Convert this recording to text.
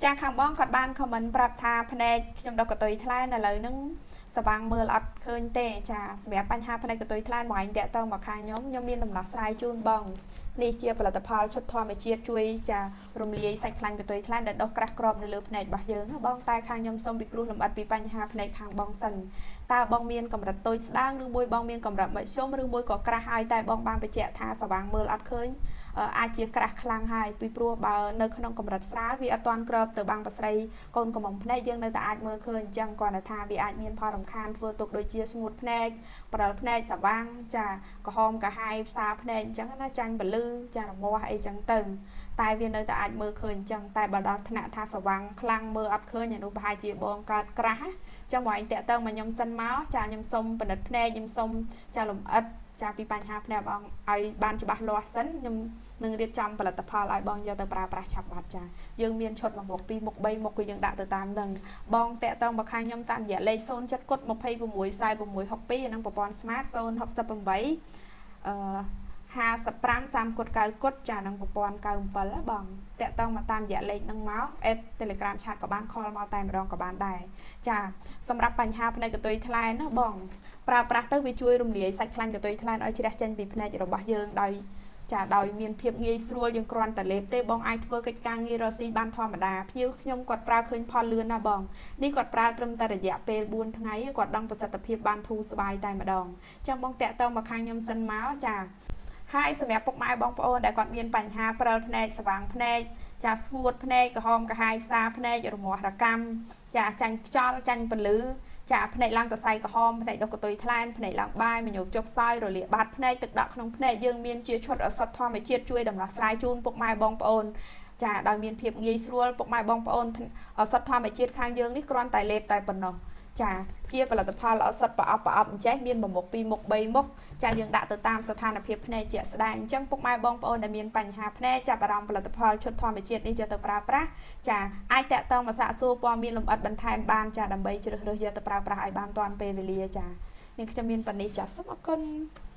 ចាខាងបងគាត់បាន comment ប្រាប់ថាភ្នែកខ្ញុំដុសកន្ទុយថ្លែនឥឡូវហ្នឹងស្វាងមើលអត់ឃើញទេចាសម្រាប់បញ្ហាភ្នែកកន្ទុយថ្លែនបងឯងតាក់ទងមកខាងខ្ញុំខ្ញុំមានដំណោះស្រាយជូនបងនេះជាផលិតផលឈុតធម្មជាតិជួយចារំលាយសាច់ខ្លាញ់កន្ទុយថ្លែនដែលដុះក្រាស់ក្របនៅលើភ្នែករបស់យើងណាបងតែខាងខ្ញុំសូមពិគ្រោះលម្អិតពីបញ្ហាភ្នែកខាងបងសិនតើបងមានកម្រិតតូចស្ដើងឬមួយបងមានកម្រិតមធ្យមឬមួយក៏ក្រាស់ហើយតែបងបានបញ្ជាក់ថាស្វាងមើលអត់ឃើញអាចជាក្រាស់ខ្លាំងហើយពីព្រោះបើនៅក្នុងកម្រិតស្រាលវាអត់ទាន់ក្របទៅបាំងប្រស្រីកូនកំមុំភ្នែកយើងនៅតែអាចមើលឃើញអញ្ចឹងគ្រាន់តែថាវាអាចមានផលរំខានធ្វើទុកដូចជាស្ងួតភ្នែកប្រលភ្នែកស្វាងចាក្រហមកាហាយផ្សារភ្នែកអញ្ចឹងណាចាញ់ពលឺចារមាស់អីចឹងទៅតែវានៅតែអាចមើលឃើញអញ្ចឹងតែបើដល់ថ្នាក់ថាស្វាងខ្លាំងមើលអត់ឃើញអានោះប្រហែលជាបងកើតក្រាស់ចឹងបងឯងតាក់តងមកខ្ញុំសិនមកចាខ្ញុំសុំពិនិត្យភ្នែកខ្ញុំសុំចាលំអិតចាពីបញ្ហាភ្នែកបងឲ្យបានច្បាស់លាស់សិនខ្ញុំនឹងរៀបចំផលិតផលឲ្យបងយកទៅប្រើប្រាស់ឆាប់បាត់ចាយើងមានឈុតមួយមុខពីរមុខបីមុខគឺយើងដាក់ទៅតាមនឹងបងតាក់តងមកខាងខ្ញុំតាមរយៈលេខ07គុត26 46 62និងប្រព័ន្ធ Smart 068អឺ55 30គុត9គុតចានឹងប្រព័ន្ធ97ហ៎បងតាក់តងមកតាមរយៈលេខហ្នឹងមក add Telegram chat ក៏បាន call មកតែម្ដងក៏បានដែរចាសម្រាប់បញ្ហាភ្នែកកន្ទុយថ្លែនណាបងប្រើប្រាស់ទៅវាជួយរំលាយសាច់ខ្លាញ់កន្ទុយថ្លែនឲ្យជ្រះចេញពីភ្នែករបស់យើងដោយចាដោយមានភាពងាយស្រួលយើងគ្រាន់តែលេបទេបងអាចធ្វើកិច្ចការងាររកស៊ីបានធម្មតាភ្ញៀវខ្ញុំគាត់ប្រើឃើញផលលឿនណាស់បងនេះគាត់ប្រើត្រឹមតែរយៈពេល4ថ្ងៃគាត់ដឹងប្រសិទ្ធភាពបានធូរស្បើយតែម្ដងចឹងបងតាក់ទងមកខាងខ្ញុំសិនមកចាហើយសម្រាប់ពុកម៉ែបងប្អូនដែលគាត់មានបញ្ហាព្រិលភ្នែកស្វាងភ្នែកចាស្ងួតភ្នែកក្រហមកាហាយផ្សារភ្នែករមាស់រកាំចាចាញ់ខ្យល់ចាញ់ពលឺចាភ្នែកឡើងសរសៃក្រហមភ្នែកដុះកន្ទុយថ្លែនភ្នែកឡើងបាយមញោបចុះខ្សោយរលាកបាត់ភ្នែកទឹកដក់ក្នុងភ្នែកយើងមានជាឈុតឱសថធម្មជាតិជួយដំណោះស្រាយជូនពុកម៉ែបងប្អូនចាដោយមានភាពងាយស្រួលពុកម៉ែបងប្អូនឱសថធម្មជាតិខាងយើងនេះគ្រាន់តែលេបតែប៉ុណ្ណោះចាជាផលិតផលឱសថប្រអប់ប្រអប់អញ្ចេះមានមួយមុខពីរមុខបីមុខចាយើងដាក់ទៅតាមស្ថានភាពភ្នែកជាក់ស្ដែងអញ្ចឹងពុកម៉ែបងប្អូនដែលមានបញ្ហាភ្នែកចាប់អារម្មណ៍ផលិតផលឈុតធម្មជាតិនេះយកទៅប្រើប្រាស់ចាអាចតាក់ទងមកសាកសួរព័ត៌មានលម្អិតបន្ថែមបានចាដើម្បីជ្រើសរើសយកទៅប្រើប្រាស់ឲ្យបានទាន់ពេលវេលាចានេះខ្ញុំមានប៉ុណ្នេះចាសូមអរគុណ។